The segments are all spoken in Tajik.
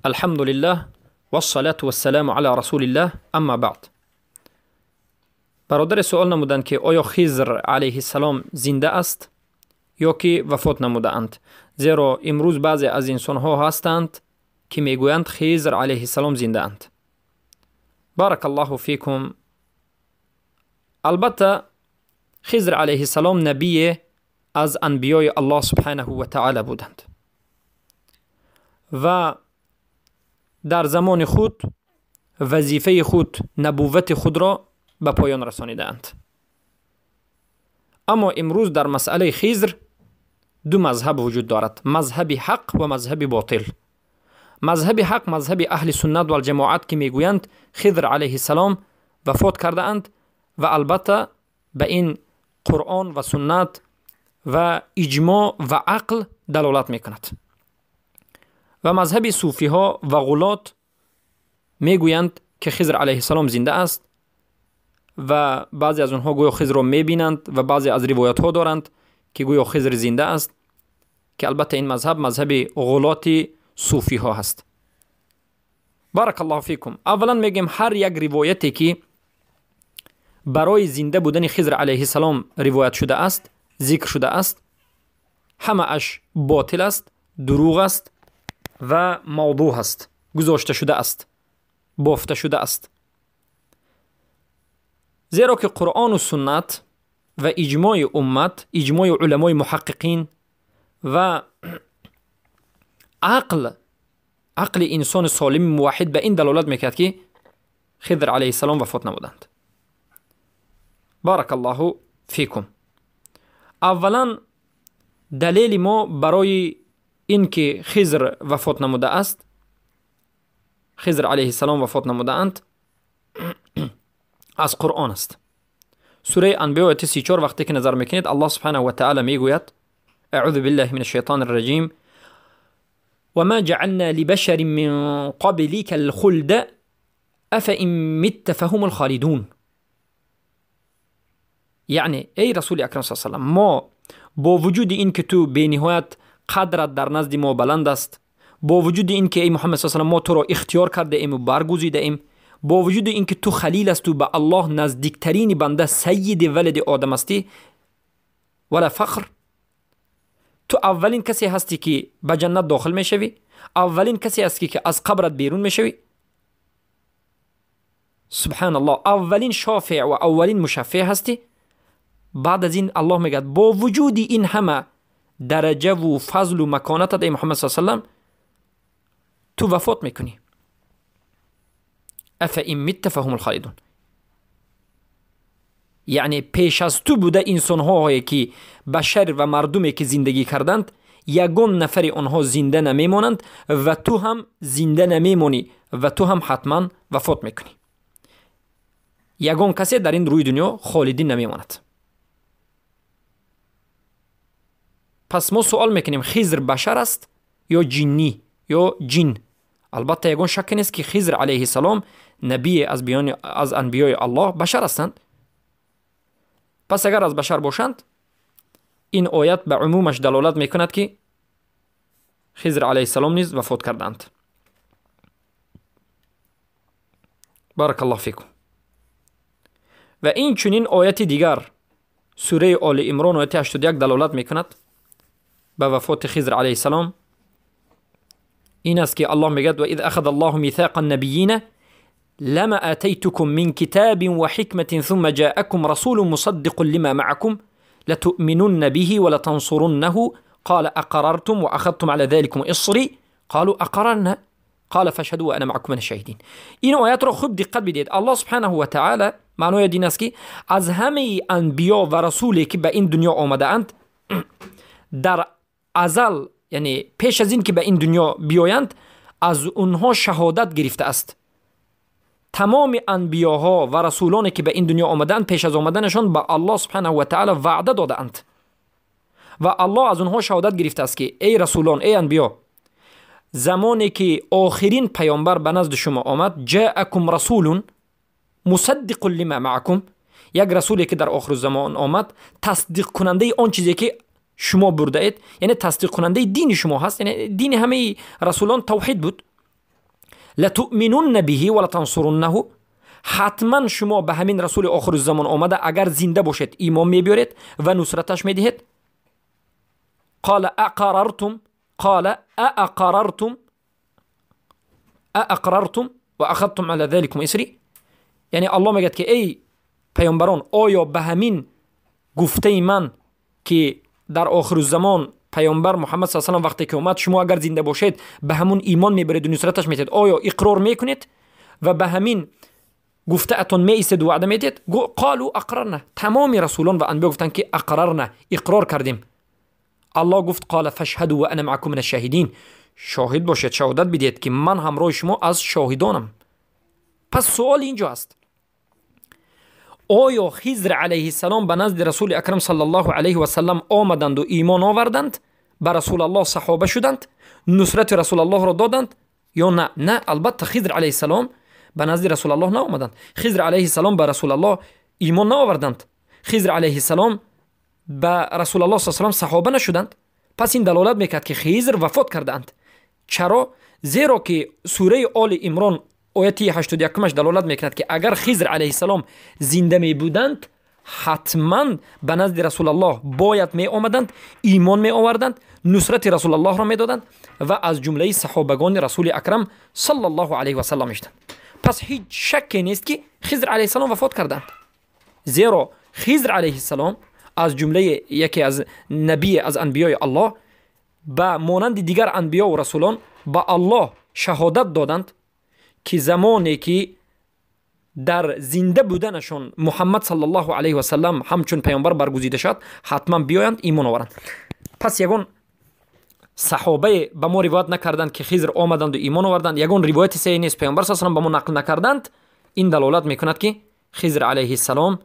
الحمد لله والصلاة والسلام على رسول الله اما بعد. برادر سوال نمودند که آیا خضر علیه السلام زنده است یا که وفات نمودند؟ زیرا امروز بعضی از انسانها هستند که میگویند خضر علیه السلام زنده اند. بارک الله فیکم. البته خضر علیه السلام نبی از انبیای الله سبحانه و تعالی بودند و در زمان خود وظیفه خود، نبوت خود را به پایان رسانیدند. اما امروز در مسئله خضر دو مذهب وجود دارد، مذهب حق و مذهب باطل. مذهب حق مذهب اهل سنت و الجماعت که میگویند خضر علیه السلام وفات کرده اند و البته به این قرآن و سنت و اجماع و عقل دلالت میکند. و مذهب صوفی ها و غلات میگویند که خضر علیه السلام زنده است و بعضی از آنها گویا خضر را میبینند و بعضی از روایت ها دارند که گویا خضر زنده است، که البته این مذهب مذهب غلات صوفی ها هست. بارک الله فیکم. اولا میگیم هر یک روایتی که برای زنده بودن خضر علیه السلام روایت شده است، ذکر شده است، همه اش باطل است، دروغ است و موضوع است، گذاشته شده است، بافته شده است. زیرا که قرآن و سنت و اجماع امت، اجماع علمای محققین و عقل انسان سالم موحد به این دلالت میکرد که خضر علیه السلام وفات نمودند. بارک الله فیکم. اولا دلیل ما برای اینکه خضر وفات نموده است، خضر علیه السلام وفات نموده اند، از قرآن است. سوره انبیاء آیت 34 وقتی که نظر میکنید الله سبحانه و تعالی میگوید: اعوذ بالله من الشیطان الرجیم وما جعلنا لبشر من قبلك الخلد افإن مت فهم الخالدون. یعنی ای رسول اکرم صلی الله علیه و سلم، ما با وجود این که تو به نهایت قدرت در نزد ما بلند است، با وجود این که ای محمد صلی الله علیه و سلم ما تو را اختیار کرده ایم و برگزیده ایم، با وجود این که تو خلیل است و به الله نزدیکترین بنده سید ولد آدم هستی، ولا فخر، تو اولین کسی هستی که به جنت داخل میشوی، اولین کسی هستی که از قبرت بیرون میشوی. سبحان الله، اولین شافع و اولین مشفع هستی. بعد از این الله میگه با وجود این همه درجه و فضل و مکانت ای محمد صلی الله علیه و سلم، تو وفات میکنی. افإن مت فهم الخالدون. یعنی پیش از تو بوده انسان‌هایی که بشر و مردمی که زندگی کردند، یگان نفر آنها زنده نمیمانند و تو هم زنده نمیمانی و تو هم حتما وفات میکنی. یگان کسی در این روی دنیا خالدین نمیماند. پس ما سوال میکنیم خضر بشر است یا جنی یا جن؟ البته یگان شک نیست که خضر علیه السلام نبی از انبیای الله بشر هستند. پس اگر از بشر باشند، این آیت به عمومش دلالت میکند که خضر علیه السلام نیز وفات کردند. بارک الله فیکم. و این چنین آیت دیگر سوره آل عمران آیت 81 دلالت میکند به وفات خضر علیه السلام. این است که الله میگد: و اذ اخذ الله میثاق النبیین لما آتيتكم من كتاب وحكمة ثم جاءكم رسول مصدق لما معكم لتؤمنن به ولتنصرنه قال أقررتم وأخذتم على ذلكم إصري قالوا أقررنا قال فاشهدوا وأنا معكم من الشاهدين. این آیات را خوب دقت بدید. الله سبحانه و تعالی معنای دین است که از همه انبیا و رسولی که به این دنیا آمده اند، در ازل، یعنی پیش از این که به این دنیا بیایند، از اونها شهادت گرفته است. تمام انبیاها و رسولانی که به این دنیا آمدند، پیش از آمدنشان به الله سبحانه و تعالی وعده دادند و الله از اونها شهادت گرفته است که ای رسولان، ای انبیا، زمانی که آخرین پیامبر به نزد شما آمد، جاءکم رسول مصدق لما معکم، یک رسولی که در آخر زمان آمد تصدیق کننده آن چیزی که شما برده اید، یعنی تصدیق کننده دین شما هست، یعنی دین همه رسولان توحید بود. لتؤمنن به ولتنصرنه، حتما شما به همین رسول آخر الزمان آمده اگر زنده باشید ایمان میبیارید و نصرتش میدهید. قال اقررتم، قال اقررتم، اقررتم و اخذتم على ذلكم اصری. یعنی الله میگه که ای پیامبران، آیا به همین گفته من که در آخر الزمان پیامبر محمد صلی الله علیه و وقتی که اومد شما اگر زنده باشید به همون ایمان میبرید و نصرتش میدید، آیا اقرار میکنید و به همین گفته اتون میایستید و وعده میدید؟ قالوا اقررنا. تمام رسولان و انبیا گفتن که اقررنا، اقرار کردیم. الله گفت قال فاشهدوا و انا معکم من الشاهدین، شاهد باشید، شهادت بدید که من همراه شما از شاهدانم. پس سوال اینجا است، آیا خضر علیه السلام به نزد رسول اکرم صلی الله علیه و سلم آمدند و ایمان آوردند، به رسول الله صحابه شدند، نصرت رسول الله را دادند یا نه؟ نه، البته خضر علیه السلام به نزد رسول الله نآمدند. خضر علیه السلام به رسول الله ایمان نآوردند. خضر علیه السلام به رسول الله صلی الله علیه و سلم صحابه نشدند. پس این دلالت میکرد که خضر وفات کردند. چرا؟ زیرا که سوره آل عمران آیت 81 دلالت میکند که اگر خضر علیه السلام زنده می بودند حتما به نزد رسول الله باید می آمدند، ایمان می آوردند، نصرت رسول الله را می دادند و از جمله صحابگان رسول اکرم صلی الله علیه و سلم میشدند. پس هیچ شکی نیست که خضر علیه السلام وفات کردند، زیرا خضر علیه السلام از جمله یکی از نبی از انبیای الله به مانند دیگر انبیا و رسولان به الله شهادت دادند که زمانی که در زنده بودنشون محمد صلی الله علیه و سلم همچون پیامبر برگزیده شد حتما بیایند ایمان آورند. پس یگان صحابه به ما روایت نکردند که خضر آمدند و ایمان آوردند، یگان روایت صحیح نیست، پیامبر صلی الله علیه و سلم به ما نقل نکردند. این دلالت میکند که خضر علیه السلام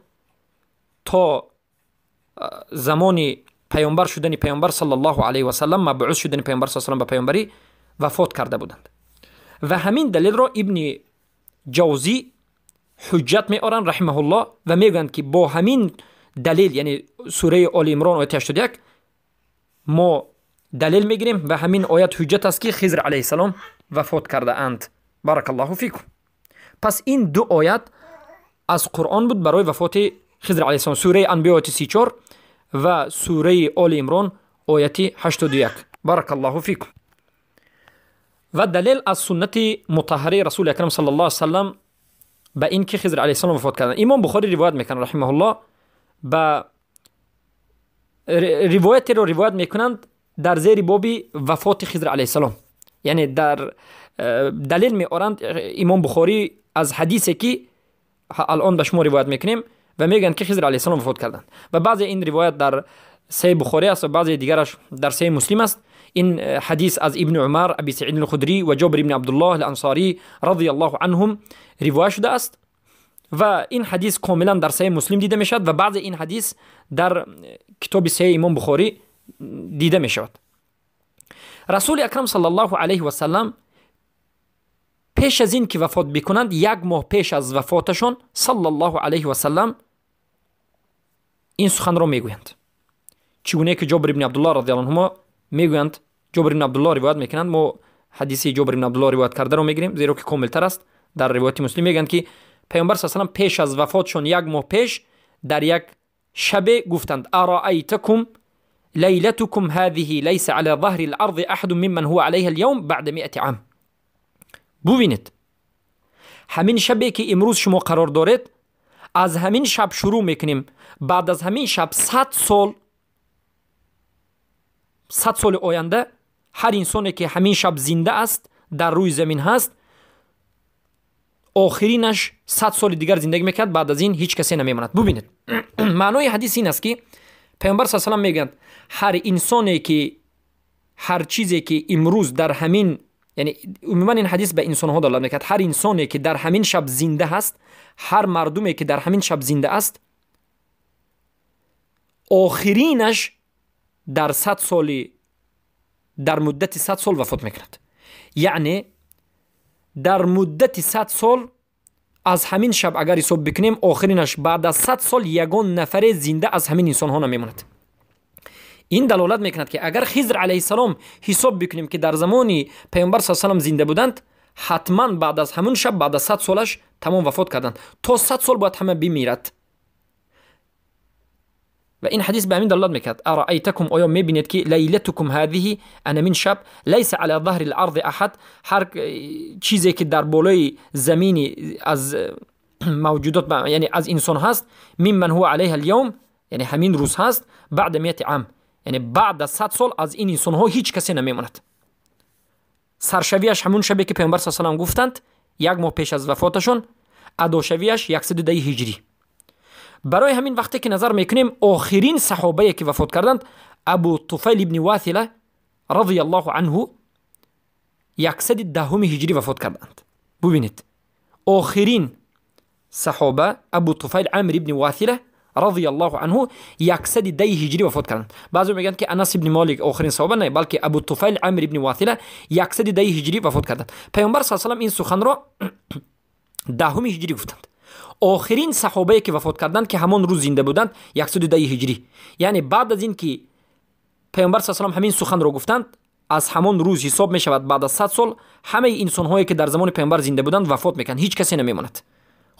تا زمان پیامبر شدن پیامبر صلی الله علیه و سلم، مبعوث شدن پیامبر صلی الله علیه و سلم به پیامبری وفات کرده بودند. و همین دلیل را ابن جوزی حجت میآورند رحمه الله و میگویند که با همین دلیل، یعنی سوره آل عمران آیت 81، ما دلیل میگیریم و همین آیت حجت است که خضر علیه السلام وفات کرده اند. بارک الله فیکم. پس این دو آیت از قرآن بود برای وفات خضر علیه السلام، سوره انبیا آیت 34 و سوره آل عمران آیت 81. بارک الله فیکم. و دلیل از سنت مطهره رسول اکرم صلی الله علیه و سلم به این که خضر علیه السلام وفات کردن. امام بخاری روایت میکنند رحمه الله، به روایت رو روایت میکنند در زیر باب وفات خضر علیه السلام، یعنی در دلیل میآورند امام بخاری از حدیثی که الان به شما روایت میکنیم و میگن که خضر علیه السلام وفات کردند. و بعضی این روایت در صحیح بخاری است و بعضی دیگرش در صحیح مسلم است. این حدیث از ابن عمر، ابی سعید الخدری و جابر ابن عبدالله الانصاری رضی الله عنهم روایت شده است و این حدیث کاملا در صحیح مسلم دیده می شود و بعضی این حدیث در کتاب صحیح امام بخاری دیده می شود. رسول اکرم صلی الله علیه و سلم پیش از این که وفات بکنند، یک ماه پیش از وفاتشان صلی الله علیه و سلم این سخن را میگویند. چگونه که جابر ابن عبدالله رضی الله عنهما میگویند، جابر ابن عبدالله روایت میکنند، ما حدیث جابر ابن عبدالله روایت کرده رو میگیریم زیرا که کاملتر است. در روایت مسلم میگن که پیامبر صلی الله علیه و سلم پیش از وفاتشون یک ماه پیش در یک شب گفتند ارائیتکم لیلتکم هذه لیس علی ظهر الارض احد ممن هو علیها اليوم بعد 100 عام. ببینید همین شبی که امروز شما قرار دارید، از همین شب شروع میکنیم، بعد از همین شب 100 سال، 100 سال آینده هر انسانی که همین شب زنده است در روی زمین هست، آخرینش 100 سال دیگر زندگی میکرد، بعد از این هیچ کسی نمیماند. ببینید معنای حدیث این است که پیامبر صلی الله علیه و سلم میگند هر انسانی که هر چیزی که امروز در همین، یعنی عموما این حدیث به انسان ها دلالت میکرد، هر انسانی که در همین شب زنده هست، هر مردمی که در همین شب زنده است، آخرینش در 100 سال، در مدت 100 سال وفات میکند. یعنی در مدت 100 سال از همین شب اگر حساب بکنیم، آخرینش بعد از 100 سال یگان نفر زنده از همین انسان ها نمیماند. این دلالت میکند که اگر خضر علیه السلام حساب بکنیم که در زمانی پیامبر صلی الله علیه و سلم زنده بودند، ҳатман баъд аз ҳамун шаб, баъд аз 100 солаш тамом вафот карданд. То 100 сол бояд ҳама бимирад. Ва ин ҳадис ба ҳамин далолат мекард: араайтакум, оё мебинед ки лайлатукум ҳадиҳи, анамин шаб, лайса ала заҳри ларзи аҳад, ҳар чизе ки дар болои замини аз мавҷудот, яъне аз инсон ҳаст, мимман ҳува алайҳа алявм, яъне ҳамин рӯз ҳаст, баъда миати ам, яъне баъд аз 100 сол аз ин инсонҳо ҳеҷ касе намемонад. Саршавиаш ҳамун шабе ки Паёмбар с.а.в. гуфтанд, як моҳ пеш аз вафоташон, адошавиаш 110 ҳиҷрӣ. Барои ҳамин вақте ки назар мекунем, охирин саҳобае ки вафот карданд, Абу Туфайл ибни Васила радияллоҳу анҳу, 110 ҳиҷрӣ вафот карданд. Бубинед, охирин саҳоба Абу Туфайл Амр ибни Васила радияллоҳу анҳу 110 ҳиҷрӣ вафот карданд. Баъзео мегӯянд ки Анас ибни Молик охирин саҳоба, не, балки Абу Туфайл Амр ибни Васила 110 ҳиҷрӣ вафот карданд. Паёмбар с.а.в. ин суханро 10 ҳиҷрӣ гуфтанд. Охирин саҳобае ки вафот карданд, ки ҳамон рӯз зинда буданд, 110 ҳиҷрӣ. Яъне баъд аз ин ки Паёмбар с.а.в. ҳамин суханро гуфтанд, аз ҳамон рӯз ҳисоб мешавад, баъд аз 100 сол ҳамаи инсонҳое ки дар замони Паёмбар зинда буданд вафот мекунанд, ҳеҷ касе намемонад,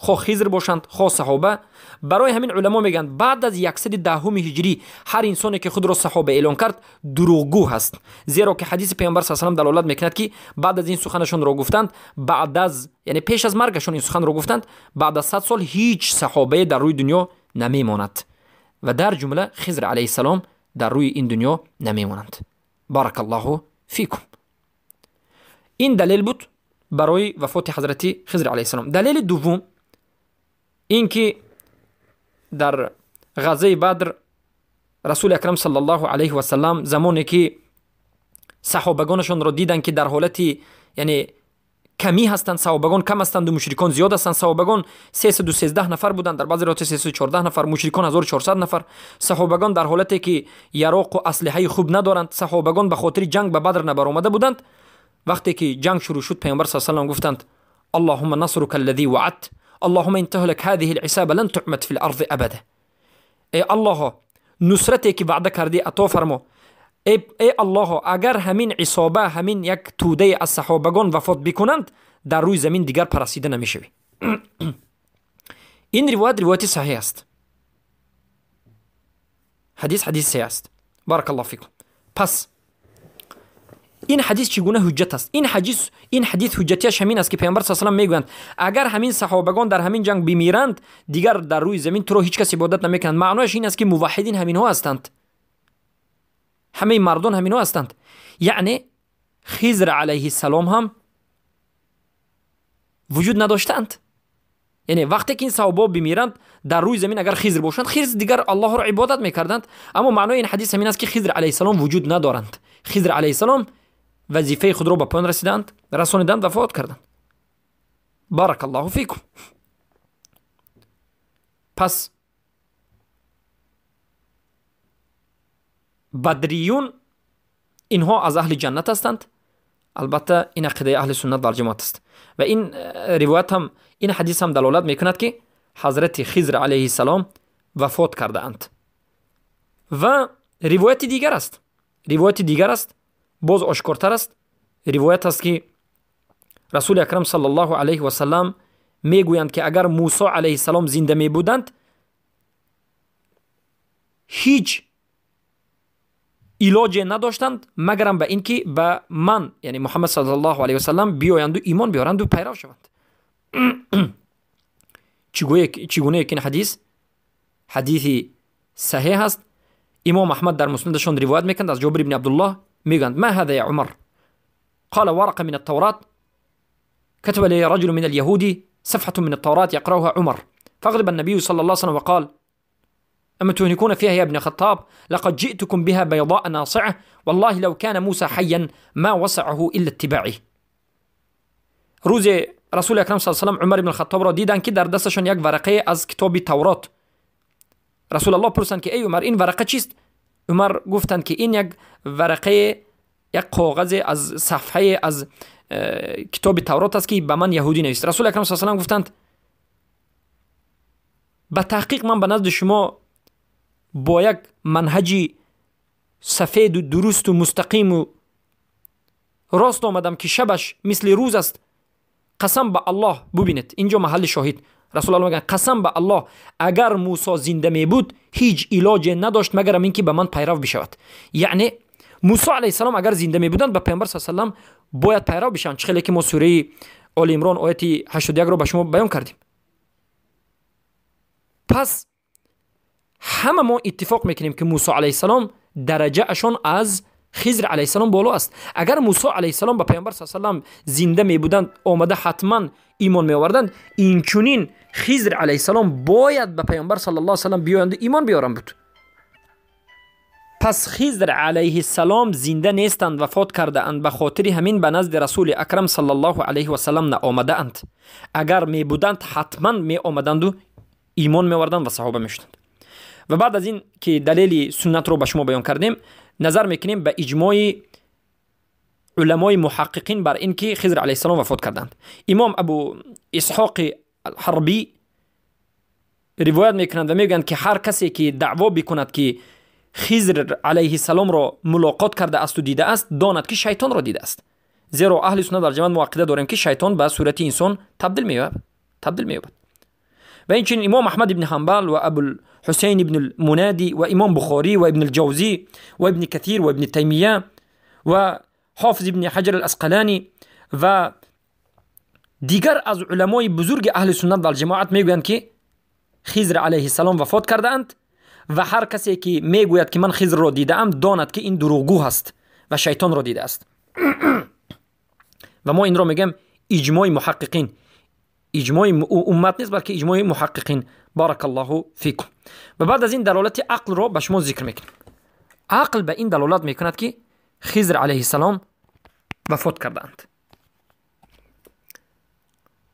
хоҳ Хизр бошанд, хоҳ саҳоба. Барои ҳамин уламо мегӯянд, баъд аз 110 ҳиҷрӣ ҳар инсоне ки худро саҳоба эълон кард, дурӯғгӯ ҳаст, зеро ки ҳадиси Паёмбар с.а.в. далолат мекунад ки баъд аз ин суханашонро гуфтанд, баъд аз, яъне пеш аз маргашон ин суханро гуфтанд, баъд аз 100 сол ҳеҷ саҳобае дар рӯи дунё намемонад ва дар ҷумла Хизр алайҳиссалом дар рӯи ин дунё намемонанд. Баракаллоҳу фикум. Ин далел буд барои вафоти ҳазрати Хизр алайҳиссалом. Далели дуввум ин ки дар ғазаи Бадр Расули Акрам саллаллоҳу алайҳи васаллам замоне ки саҳобагонашонро диданд ки дар ҳолати, яъне камӣ ҳастанд, саҳобагон кам ҳастанду мушрикон зиёд ҳастанд. Саҳобагон 313 нафар буданд, дар баъзе ривоятҳо 314 нафар, мушрикон 1400 нафар. Саҳобагон дар ҳолате ки яроқу аслиҳаи хуб надоранд, саҳобагон ба хотири ҷанг ба Бадр набаромада буданд. Вақте ки ҷанг шурӯъ шуд, Паёмбар с.а.в. гуфтанд: аллоҳумма насрука аллазӣ ваъадт, اللهم إن تهلك هذه العصابة لن تعمد في الأرض أبدا. ای الله، نصرتی که وعده کردی عطا فرما. ای الله، اگر همین عصابه، همین یک توده از صحابگان وفات بکنند، در روی زمین دیگر پرستیده نمیشوی. این روایت روایت صحیح است. حدیث حدیث صحیح است. بارک الله فیکم. پس این حدیث چگونه حجت است؟ این حدیث حجتیش همین است که پیامبر صلی الله علیه و میگویند اگر همین صحابگان در همین جنگ بمیرند، دیگر در روی زمین تو رو هیچ کس عبادت نمیکنند. معنایش این است که موحدین همین ها هستند، همه مردان همین ها هستند. یعنی خضر علیه السلام هم وجود نداشتند. یعنی وقتی که این صحابه بمیرند، در روی زمین اگر خضر باشند، خضر دیگر الله را عبادت میکردند. اما معنای این حدیث همین است که خضر علیه السلام وجود ندارند. خضر علیه السلام وظیفه خود را به پایان رسانیدند، وفات کردند. بارک الله فیکم. پس بدریون اینها از اهل جنت هستند. البته این عقیده اهل سنت و جماعت است و این روایت هم، این حدیث هم دلالت میکند که حضرت خضر علیه السلام وفات کرده اند. و روایت دیگر است، روایت دیگر است، باز آشکارتر است. روایت است که رسول اکرم صلی الله علیه و سلم میگویند که اگر موسی علیه السلام زنده می بودند، هیچ علاج نداشتند مگرم به اینکه به من، یعنی محمد صلی الله علیه و سلم، بیایند و ایمان بیارند و پیرو شوند. چگونه که این حدیث حدیث صحیح است. امام احمد در مسندشان روایت میکند از جابر بن عبدالله، میگند: ما هذا يا عمر؟ قال: ورقة من التوراة كتب لي رجل من اليهود صفحة من التوراة يقرأها عمر، فغضب النبي صلى الله عليه وسلم وقال: أما تهلكون فيها يا ابن الخطاب؟ لقد جئتكم بها بيضاء ناصعة، والله لو كان موسى حيا ما وسعه إلا اتباعي. روز رسول اکرم صلی الله علیه و سلم عمر بن الخطاب را دیدند که در دستشان یک ورقه از کتاب تورات. رسول الله پرسند که ای عمر، این ورقه چیست؟ عمر گفتند که این یک ورقه، یک کاغذ از صفحه از کتاب تورات است که به من یهودی نوشت. رسول اکرم صلی الله علیه و سلم گفتند به تحقیق من به نزد شما با یک منهج سفید و درست و مستقیم و راست آمدم که شبش مثل روز است. қасам ба Аллоҳ, бубинед, инҷо маҳалли шоҳид, расул аллоҳ мегӯянд: қасам ба Аллоҳ, агар Мусо зинда мебуд, ҳеҷ илоҷе надошт, магарам ин ки ба ман пайрав бишавад. Яъне Мусо алайҳиссалом агар зинда мебуданд, ба Паёмбар с салам бояд пайрав бишаванд, чӣ хеле ки мо сураи Оли Имрон ояти 81-ро ба шумо баён кардем. Пас ҳама мо иттифоқ мекунем, ки Мусо алайҳиссалом дараҷаашон аз Хизр алайҳиссалом боло аст. Агар Мусо алайҳиссалом ба Паёмбар с салам зинда мебуданд, омада ҳатман имон меоварданд. Инчунин Хизр алайҳиссалом бояд ба Паёмбар сал аллоҳ салам биёянду имон биёранд буд. Пас Хизр алайҳиссалом зинда нестанд, вафот кардаанд. Ба хотири ҳамин ба назди Расули Акрам саллаллоҳу алайҳи васалам наомадаанд. Агар мебуданд, ҳатман меомаданду имон меоварданд ва саҳоба мешуданд. Ва баъд аз ин ки далели суннатро ба шумо баён кардем, назар мекунем ба иҷмои уламои муҳаққиқин бар ин ки Хизр алайҳиссалом вафот карданд. Имом Абу Исҳоқи Ҳарбӣ ривоят мекунанд ва мегӯянд, ки ҳар касе ки даъво бикунад, ки Хизр алайҳиссаломро мулоқот карда асту дидааст, донад, ки шайтонро дидааст. Зеро аҳли суннат вал ҷамоат мо ақида дорем, ки шайтон ба сурати инсон табдил меёбад. Ва инчунин имом Аҳмад ибни Ҳанбал ва Абулҳусейн ибни Мунади ва имом Бухорӣ ва Ибни Ҷавзӣ ва Ибни Катир ва Ибни Таймия ва Ҳофиз Ибни Ҳаҷар ал Асқалонӣ ва дигар аз уламои бузурги аҳли суннат вал ҷамоат мегӯянд, ки Хизр алайҳиссалом вафот кардаанд ва ҳар касе ки мегӯяд, ки ман Хизрро дидаам, донад, ки ин дурӯғгӯ ҳаст ва шайтонро дидааст. Ва мо инро мегӯем иҷмои муҳаққиқин, иҷмои уммат нест, балки иҷмои муҳаққиқин. Баракаллоҳу фикум. Ва баъд аз ин далолати ақлро ба шумо зикр мекунем. Ақл ба ин далолат мекунад, ки Хизр алайҳиссалом вафот кардаанд.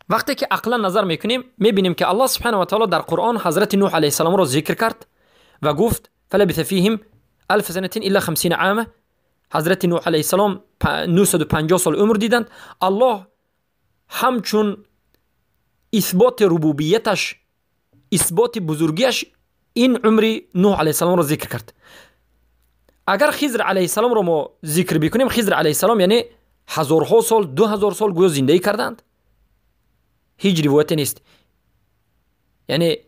Вақте ки ақлан назар мекунем, мебинем, ки Аллоҳ субҳана ва таоло дар Қуръон ҳазрати Нуҳ алайҳиссаломро зикр кард ва гуфт: فلبث فيهم ألف سنة إلا 50 عاما. Ҳазрати Нуҳ алайҳиссалом 950 сол умр диданд. Аллоҳ ҳамчун исботи рубубияташ, исботи бузургиаш ин умри Нуҳ алайҳиссаломро зикр кард. Агар Хизр алайҳиссаломро мо зикр бикунем, Хизр алайҳиссалом яъне ҳазорҳо сол, 2000 сол гӯё зиндагӣ кардаанд. Ҳеҷ ривояте нест, яъне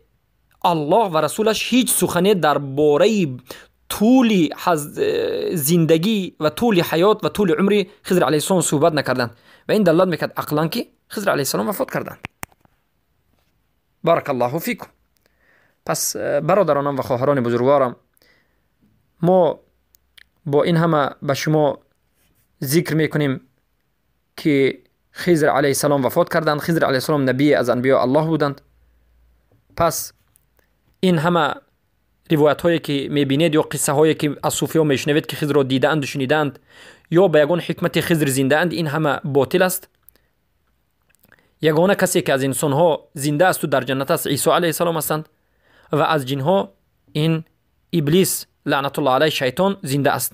Аллоҳ ва расулаш ҳеҷ сухане дар бораи тӯли зиндагӣ ва тӯли ҳаёт ва тӯли умри Хизр алайҳиссалом суҳбат накарданд. Ва ин далолат мекард ақлан, ки Хизр алайҳиссалом вафот карданд. Баракаллоҳу фикум. Пас бародаронам ва хоҳарони бузургворам, мо бо ин ҳама ба шумо зикр мекунем, ки Хизр алайҳиссалом вафот карданд. Хизр алайҳиссалом набие аз анбиё Аллоҳ буданд. Пас ин ҳама ривоятҳое ки мебинед ё қиссаҳое ки аз суфиҳо мешунавед, ки Хизрро дидаанду шунидаанд ё ба ягон ҳикмати Хизр зиндаанд, ин ҳама ботил аст. Ягона касе ки аз инсонҳо зинда асту дар ҷаннат аст, Исо алайҳиссалом ҳастанд ва аз ҷинҳо ин Иблис лаънатуллоҳ алайҳ, шайтон зинда аст,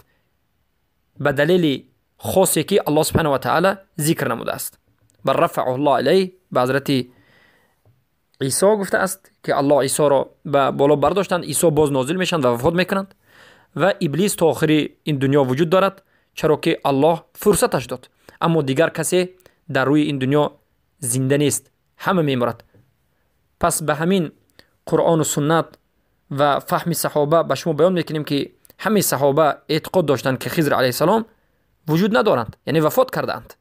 ба далели хосе ки Аллоҳ субҳана ва таала зикр намудааст. بل رفعه الله إليه. Ба ҳазрати Исо гуфтааст, ки Аллоҳ Исоро ба боло бардоштанд. Исо боз нозил мешаванд ва вафот мекунанд ва Иблис то охири ин дунё вуҷуд дорад, чаро ки Аллоҳ фурсаташ дод. Аммо дигар касе дар рӯи ин дунё зинда нест, ҳама мемурад. Пас ба ҳамин Қуръону суннат ва фаҳми саҳоба ба шумо баён мекунем, ки ҳамаи саҳоба эътиқод доштанд, ки Хизр алайҳиссалом вуҷуд надоранд, яъне вафот кардаанд.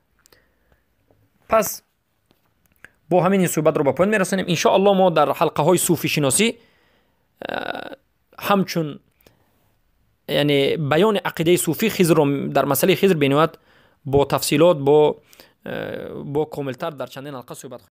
Пас бо ҳамин ин суҳбатро ба поён мерасонем. Иншоаллоҳ, мо дар ҳалқаҳои суфишиносӣ ҳамчун яъне баёни ақидаи суфӣ Хизрро, дар масъалаи Хизр бениҳоят бо тафсилот, бо комилтар дар чандин ҳалқа суҳбат.